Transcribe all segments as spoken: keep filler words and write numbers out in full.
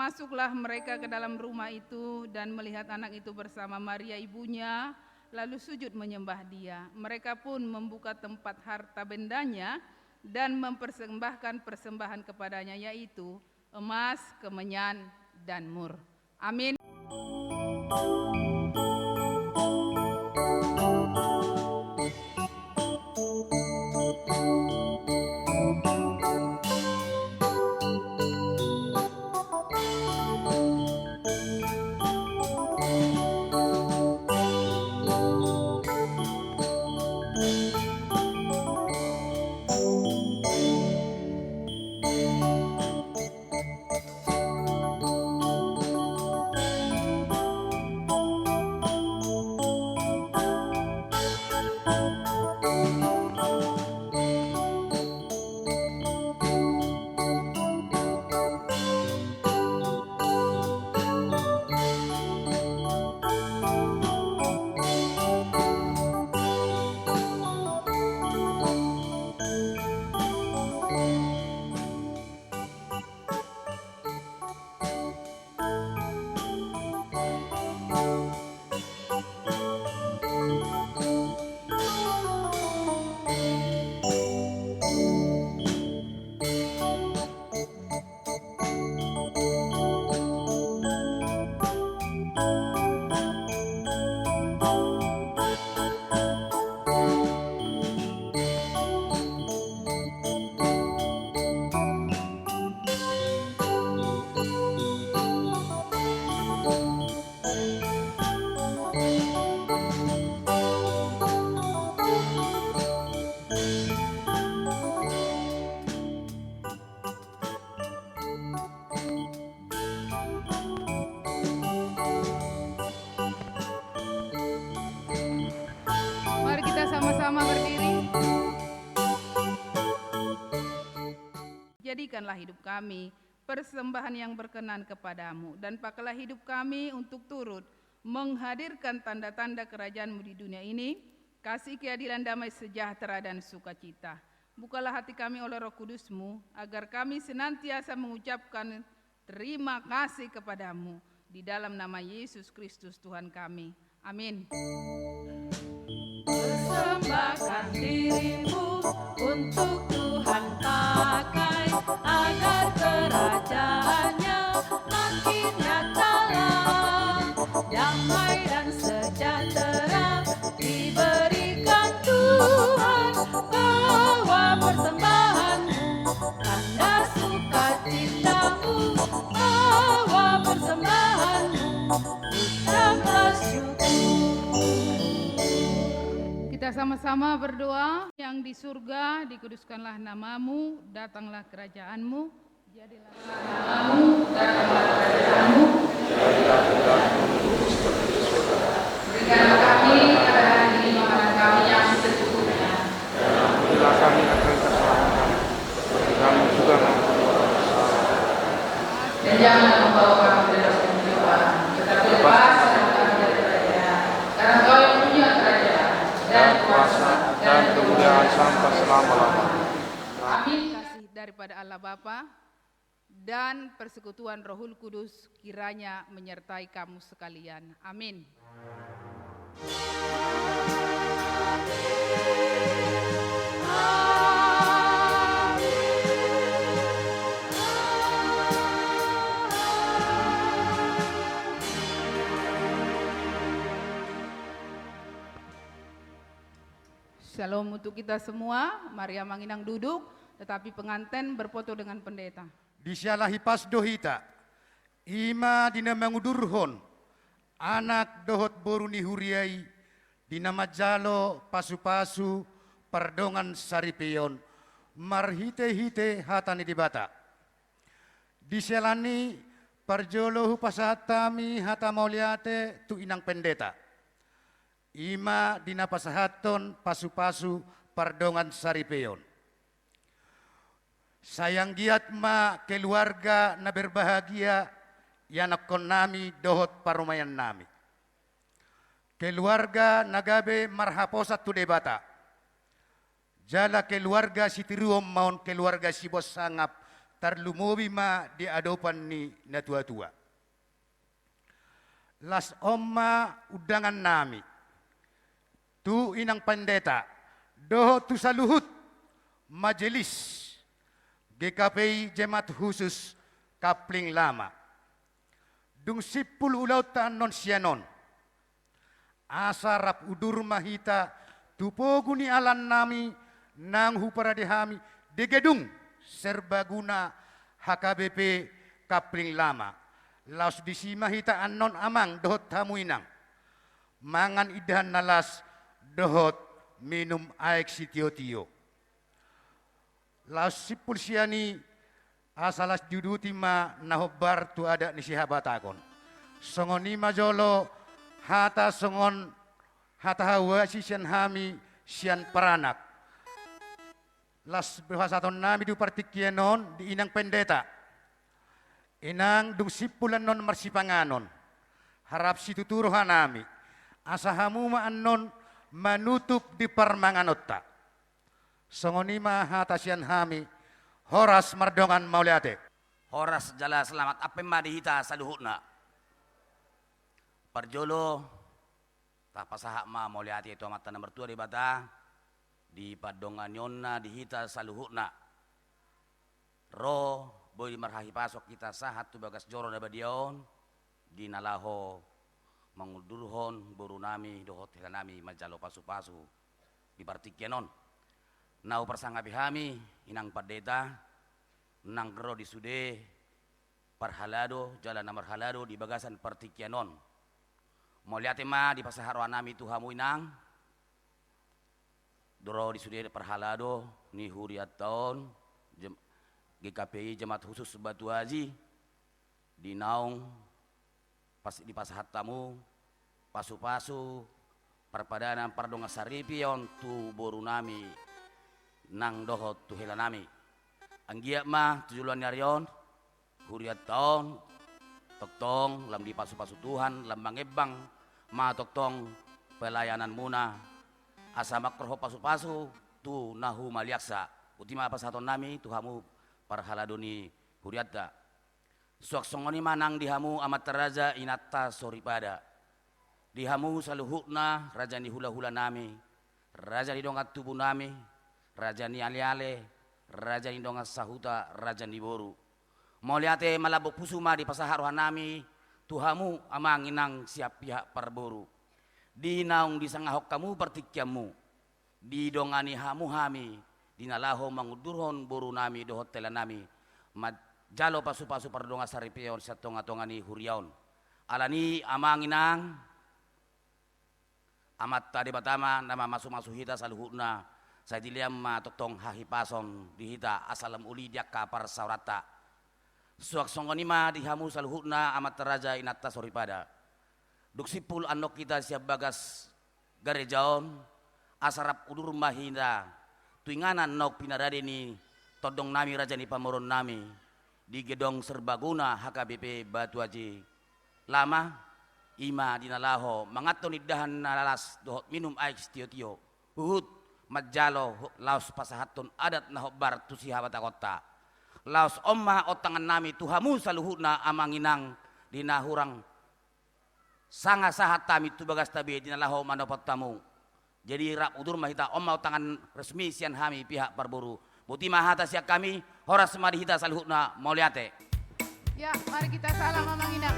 Masuklah mereka ke dalam rumah itu dan melihat anak itu bersama Maria ibunya, lalu sujud menyembah Dia. Mereka pun membuka tempat harta bendanya dan mempersembahkan persembahan kepadanya, yaitu emas, kemenyan, dan mur. Amin. Mari kita sama-sama berdiri. Jadikanlah hidup kami persembahan yang berkenan kepada-Mu, dan pakailah hidup kami untuk turut menghadirkan tanda-tanda kerajaan-Mu di dunia ini, kasih, keadilan, damai sejahtera, dan sukacita. Bukalah hati kami oleh Roh Kudus-Mu, agar kami senantiasa mengucapkan terima kasih kepada-Mu, di dalam nama Yesus Kristus Tuhan kami. Amin. Persembahkan dirimu untuk Tuhan pakai, agar kerajaan-Nya makin nyatalah. Damai dan sejahtera diberikan Tuhan, bahwa persembahanmu tanda sukacitamu, bahwa persembahanmu ucaplah syukur. Kita sama-sama berdoa. Yang di surga, dikuduskanlah nama-Mu, datanglah kerajaan-Mu, jadilah nama-Mu, datanglah kerajaan-Mu. Berikanlah kami pada hari ini makanan kami yang secukupnya. Dan ampunilah kami akan kesalahan kami, seperti kami juga mengampuni orang yang salah. Dan janganlah membawa kami ke dalam pencobaan, tetapi lepaskanlah kami daripada yang jahat. Karena Engkau yang punya kerajaan, dan kuasa, dan kemuliaan sampai selama-lamanya. Amin. Kasih daripada Allah Bapa, dan persekutuan Rohul Kudus kiranya menyertai kamu sekalian. Amin. Shalom untuk kita semua. Mari Amang Inang duduk, tetapi pengantin berfoto dengan pendeta. Disiala hipas do hita, i ma di na mangudurhon anak dohot boru ni huria i, di na manjalo pasupasu pardongan saripeon marhitehite hata ni Debata. Disiala ni i parjolo hupasahat hami hata mauliate tu Inang Pendeta, i ma di na pasahathon pasupasu pardongan saripeon. Sai anggiat ma keluarga na berbahagia ianakhonnami dohot parumaennami. Keluarga na gabe marhaposan tu Debata. Jala keluarga sitiruon ma on, keluarga sibuat sangap, tarlumobi ma di adopan ni natuatua. Laos on ma undangannami tu inang pandita dohot tu saluhut majelis G K P I Jemaat Khusus Kapling Lama. Dung simpul ulaonta annon sian on, asa rap udur ma hita tu pogu ni alannami naung huparade hami di gedung serbaguna H K B P Kapling Lama. Laos disi ma hita annon amang dohot hamu inang mangan indahan na las dohot minum aek sitiotio. Laos simpul sian i, asa las diuduti ma na hombar tu adat ni sihabatagon. Songon i ma jolo hata songon hata hauasi sian hami sian paranak. Laos pasahatonnami do partingkian on di inang pandita. Inang, dung simpul annon marsipanganon, harap situtu rohanami, asa hamu ma annon manutup di parmanganonta. Songon i ma hata sian hami, horas mardongan mauliate. Horas jala selamat ampen ma di hita saluhutna. Parjolo, tapasahat ma mauliate tu Amanta na martua Debata di pandonganionna di hita saluhutna. Ro boi marhahipason hita sahat tu bagas joro na badia on, di na laho mangundurhon borunami dohot helanami manjalo pasupasu di partingkian on. Na huparsangapi hami, inang pandita, nang ro di sude parhalado jala na marhalado di bagasan partingkian on. Mauliate ma dipasahat rohanami tu hamu inang, ro di sude parhalado ni hurianta on, Jem-, G K P I Jemaat Khusus Batu Aji, di naung pas-, dipasahat hamu pasupasu parpadanan pardongan saripeon tu borunami nang dohot tu helanami. Anggiat ma tu joloan ni ari on, hurianta on tongtong lam dipasupasu Tuhan, lam mangembang ma tongtong pelayananmuna, asa mangkorhon pasupasu tu na humaliangsa. Boti ma pasahatonnami tu hamu parhalado ni hurianta. Suang songon i ma nang di hamu amanta raja inanta soripada. Di hamu saluhutna raja ni hulahulanami, raja ni dongan tubunami, raja ni aleale, raja ni dongan sahuta, raja ni boru. Mauliate ma lambok pusu ma dipasahat rohanami tu hamu amang inang sian pihak parboru. Di naung disangahon hamu partingkianmu, didongani hamu hami di na laho mangundurhon borunami dohot helanami manjalo pasupasu pardongan saripeon sian tongatonga ni huria on. Alani i amang inang, Amanta Debata ma na mamasumasu hita saluhutna, sai dilean ma tongtong hahipason di hita asa lam uli di angka parsaoranta. Suang songon i ma di hamu saluhutna amanta raja inanta soripada. Dung simpul annon hita sian bagas gareja on, asa rap udur ma hita tu inganan naung pinarade ni tondongnami raja ni pamoruonnami di gedong serbaguna H K B P Batu Aji Lama, i ma di na laho manganhon indahan na las dohot minum aek sitiotio, huhut manjalo hu-, laos pasahathon adat na hombar tu sihabatagonta. Laos on ma ontangannami tu hamu saluhutna amang inang di na hurang sanga sahat hami tu bagasta be di na laho manopot hamu. Jadi rap udur ma hita, on ma ontangan resmi sian hami pihak parboru. Boti ma hata sian hami, horas ma di hita saluhutna, mauliate. Ya, mari kita salam amang inang.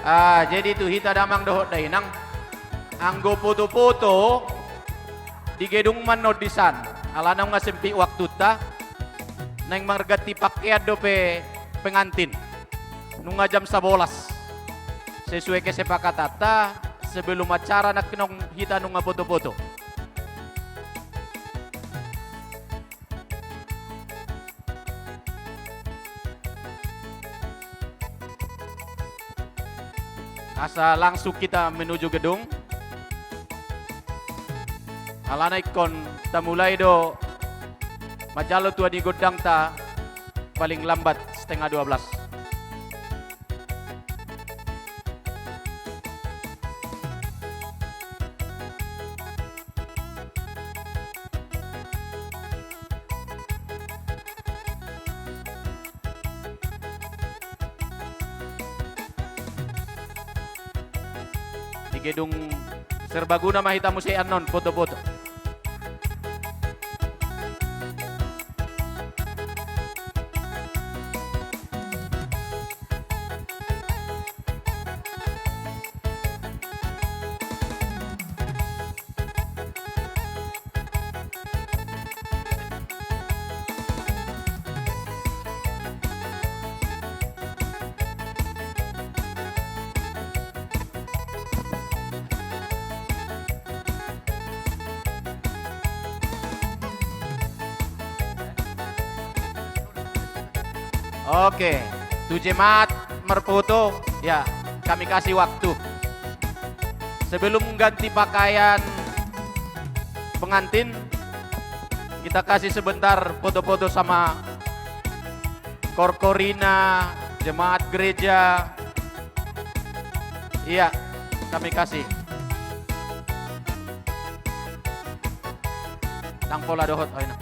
Ah, jadi tu hita damang dohot dainang, anggo poto-poto di gedung ma annon disan, alana nunga sempit waktunta, naeng marganti pakean dope pengantin. Nunga jam sabolas. Sesuai kesepakatanta, sebelum acara nangkining hita nunga poto-poto. Asa langsung hita menuju gedung. Alana ingkon tamulai do manjalo tua ni gondangta paling lambat setengah dua belas. Di gedung serbaguna ma hita muse annon poto-poto. Oke, tu jemaat marpoto, ya, kami kasih waktu. Sebelum ganti pakaian pengantin, kita kasih sebentar poto-poto sama korkorina, jemaat gereja. Iya, kami kasih. Nang pola dohot, oi, nang.